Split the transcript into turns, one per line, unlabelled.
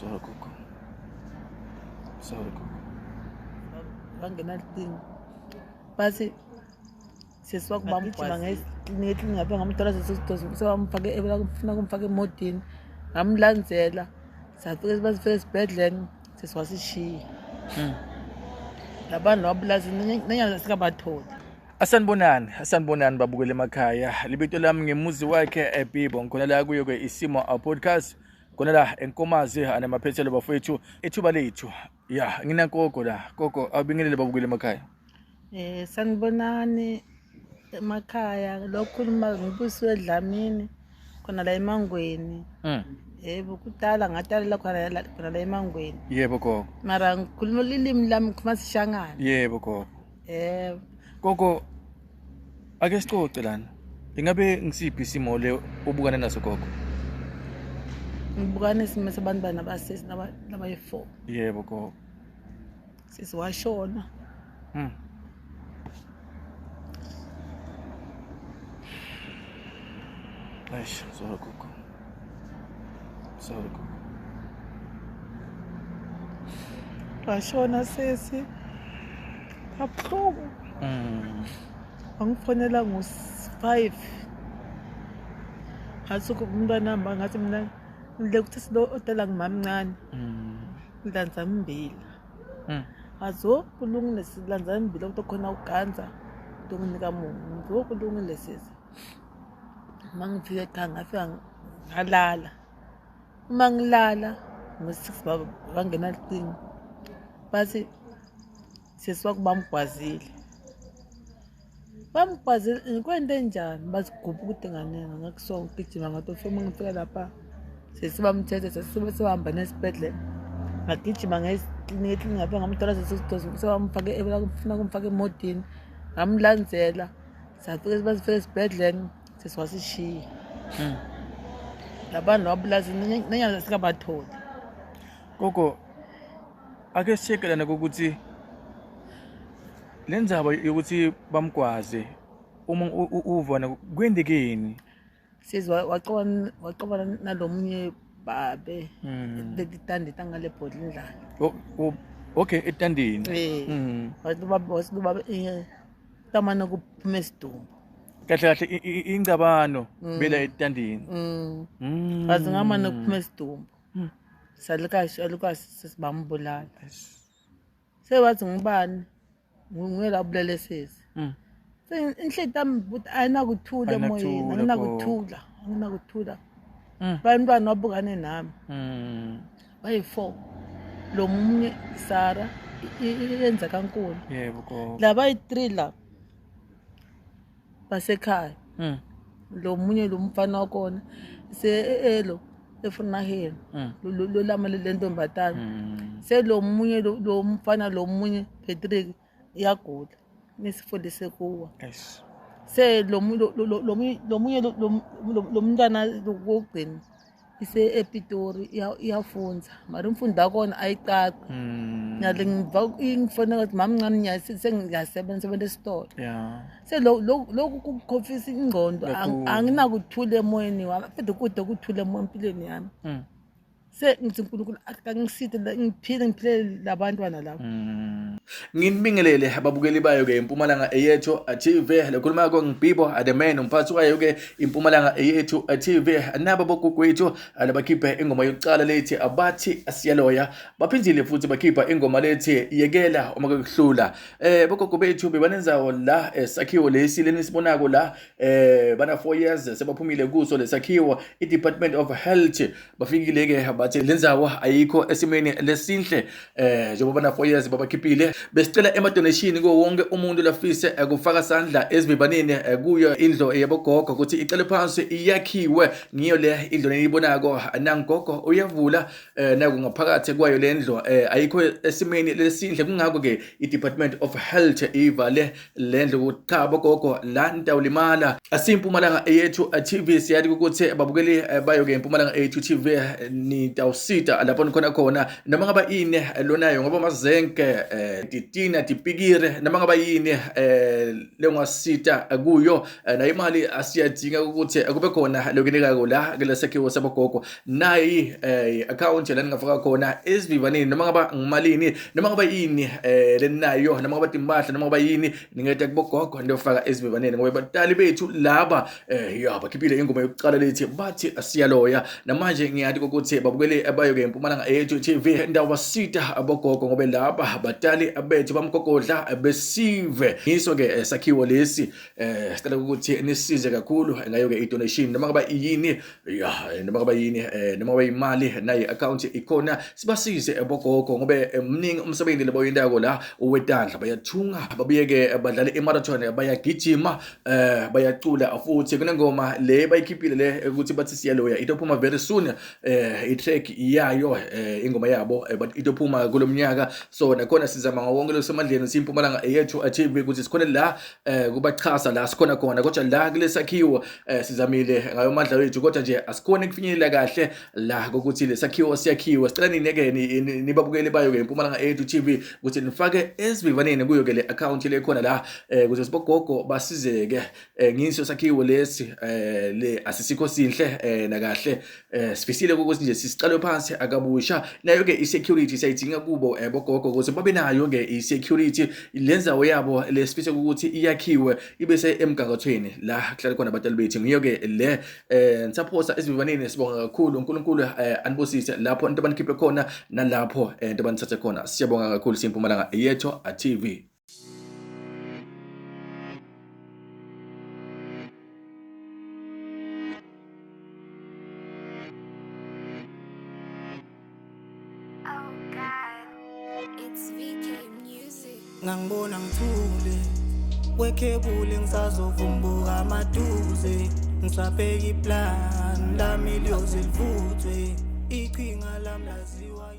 Sorry gogo. Sorry gogo.
Bangena licingo. Bathi sisi wakho bamgijima ngeklinikhi eklinikhi ngafika ngamthola sebamfake funa kumfaka emotini ngamlandzela safike basifike esibhedlela sisi wasishiya. Labantu lababulazi nanyana sikabatholi.
Asanibonani, asanibonani babukele emakhaya. Libito lami ngemuzi wakhe eBibo. Ngikhona la kuyo ke Isimo Podcast. Khona la eNkomazi anamaphethelo bafowethu ithuba lethu. Ya, nginagogo la. Gogo awubingelele babukele emakhaya.
Sanibonani emakhaya lokhuluma ngibusiwe Dlamini khona la eMangweni. Yebo kudala ngatalela khona la khona la eMangweni.
Yebo gogo.
Mara ngikhuluma ulimi lami ngikhuluma sishangana.
Yebo gogo.
Yebo.
Gogo ake sicoce lana. Ingabe ngisiphi isimo le obukana naso gogo?
Ngibukana isimo sabantwana basesi nabayi-4.
Yebo gogo.
Sisi washona.
Eish, sorry gogo. Sorry gogo.
Washona sesi. Kabuhlungu. Wangifonela ngo-5. Ngathi umntwana wami ngathi mina ngile kuthi silo odala ngimamncane. Ngilanza mbila. Ngathi oh kulungile silanza mbila ukuthi khona uganza ntokunika mungu. Ngithi oh kulungile sisi. Uma ngifika ekhaya ngafika ngalala. Uma ngilala ngo-6 bangena licingo. Bathi sisi wakho bamgwazile. Bamgwazile kwento enjani? Bathi gubha ukuthi nganenga ngakusonga ngigijima ngathi ufike uma ngifika lapha sesi bamthethe sesibahamba nesibhedlela. Ngagijima ngeklinikhi eklinikhi ngafika ngamthola sebamfake funa kumfaka emotini ngamlandzela safike basifike esibhedlela sisi wasishiya. Labantu lababulazi nanyana sikabatholi.
Gogo ake sisheke lana ukuthi le ndzaba yokuthi bamgwaze uma uvona kwendekeni.
Sisi wacobana nalomunye babe letitandi tangale bhodlindlana.
Okay, etandini.
Wathi ubaba wathi ubaba tamane kuphume isidumbu.
Kahle kahle ingcabano bela etandini.
Wathi ngamane kuphume isidumbu. Salukazi salukazi sesibambulala. Sewathi ngubani? Nguye la bulele sisi. Inhleti yami ukuthi ayinakuthula emoyeni, ayinakuthula, ayinakuthula. Bantwana babukane nami. Bayi-4. Lo munye Sara yenza kankulu.
Yebo gogo.
Laba yi-3 la basekhaya. Lo munye lo mfana wakhona se elo efunaheni. Lo lama le ntombatana. Se lo munye lo mfana lo munye Patrick iyagula. Nesifo lesekuwa. Se lo munye lo mntwana wokugcina ise ePitori iyafunza mara imfundo yakhona ayicaci. Ngiyale ngiva ngifonela ukuthi mama ncane sengiyasebenza sebenza esitolo. Se lokhu kukhofisa ingqondo anginakuthula emoyeni wami futhi kude ukuthula empilweni yami. Se ngithi uNkulunkulu akangiside ngiphile ngiphile labantwana laba.
Nginibingelele ababukeli bayo ke Impumalanga Eyethu TV. Lekhuluma ko ngiBibo the man umphathi wayo ke Impumalanga Eyethu TV. Naba bogogwethu labakhiphe ingoma yokuqala lethi abathi asiyaloya. Baphindile futhi bakhipha ingoma lethi yekela uma kuhlula. Bogogo bethu bebanenzawo la sakhiwo lesi lenisibonako la bana 4 years sebaphumile kuso lesakhiwo iDepartment of Health bafikile ke bathi lendzawo ayikho esimeni lesinhle njengoba bana 4 years babakhiphile. Besicela ema donation kuwo wonke umuntu lafise kufaka sandla esivivaneni kuyo indlu yabogogo ukuthi icele phansi iyakhiwe. Ngiyo le indlu eniyibonako nangogo uyavula naku ngaphakathi kwayo lendlu ayikho esimeni lesinhle, kungakho ke iDepartment of Health ivale lendlu ukuthi cha bogogo la nitawulimala. Asimpumalanga Eyethu TV, siyathi ukuthi babukeli bayo ke Impumalanga Eyethu TV ni Ngitawusita lapho nikhona khona, noma ngaba ini lonayo, ngoba mazenke titina tipikire, noma ngaba yini lengasita kuyo, nayo imali asiyadinga ukuthi kube khona lokunikako la kulesakhiwo sabogogo. Nayi account la ningafaka khona esivivaneni, noma ngaba ngimalini, noma ngaba yini lenayo, noma ngaba timpahla, noma ngaba yini, ningeta kubogogo niyofaka esivivaneni, ngoba batali bethu laba ya bakhiphile ingoma yokuqala lethi bathi siyaloya. Namanje ngiyati ukuthi babukele bayo-ke Impumalanga Eyethu TV ndawasita abogogo, ngoba laba batali bethu bamgogodla besive. Ngiso-ke sakhiwo lesi, sicela ukuthi nisize kakhulu ngayo-ke i-donation, noma ngaba yini, ya noma ngaba yini, noma ngaba imali, nayo i-account ikhona, sibasize bogogo, ngoba mningi umsebenzi labayentako la wetandla. Bayathunga, babuye-ke badlale i-marathon, bayagijima, bayacula futhi. Kunengoma le bayikhiphile le ukuthi bathi siyaloya, itophuma very soon, i-track yayo, ingoma yabo, but itophuma kulo mnyaka. So nakhona sizama ngawonke losemandleni siyiMpumalanga Eyethu TV ukuthi sikhone la kubachasa la sikhona khona, kodwa la kulesakhiwo sizamile ngayo amandla wethu, kodwa nje asikhoni ukufinyelela kahle la kokuthi lesakhiwo siyakhiwe. Sicela nine-ke nibabukeli bayo-ke Impumalanga Eyethu TV ukuthi nifake esivivaneni kuyo-ke le account le khona la, ukuze sibogogo basizeke. Ngiso sakhiwo lesi, le asisikho sinhle nakahle. Sifisile ukuthi nje sisicale phansi akabusha. Nayo-ke i-security siyayidinga kubo bogogo, ukuthi babe nayo-ke i-security lendzawo yabo lesifise ukuthi iyakhiwe ibe se emgangathweni la kuhlala khona abatali bethu. Ngiyo-ke le nisaphosa esivivaneni. Sibonga kakhulu, uNkulunkulu anibusise lapho into abanikhiphe khona nalapho into abanithathe khona. Siyabonga kakhulu, siyiMpumalanga Eyethu TV.
Oh God, it's VK Music.
Ngangibona ngithule kwekhebule, ngisazovumbuka amaduze, ngisabheka iplan lami liyoze livuthwe, iqhinga lami laziwa.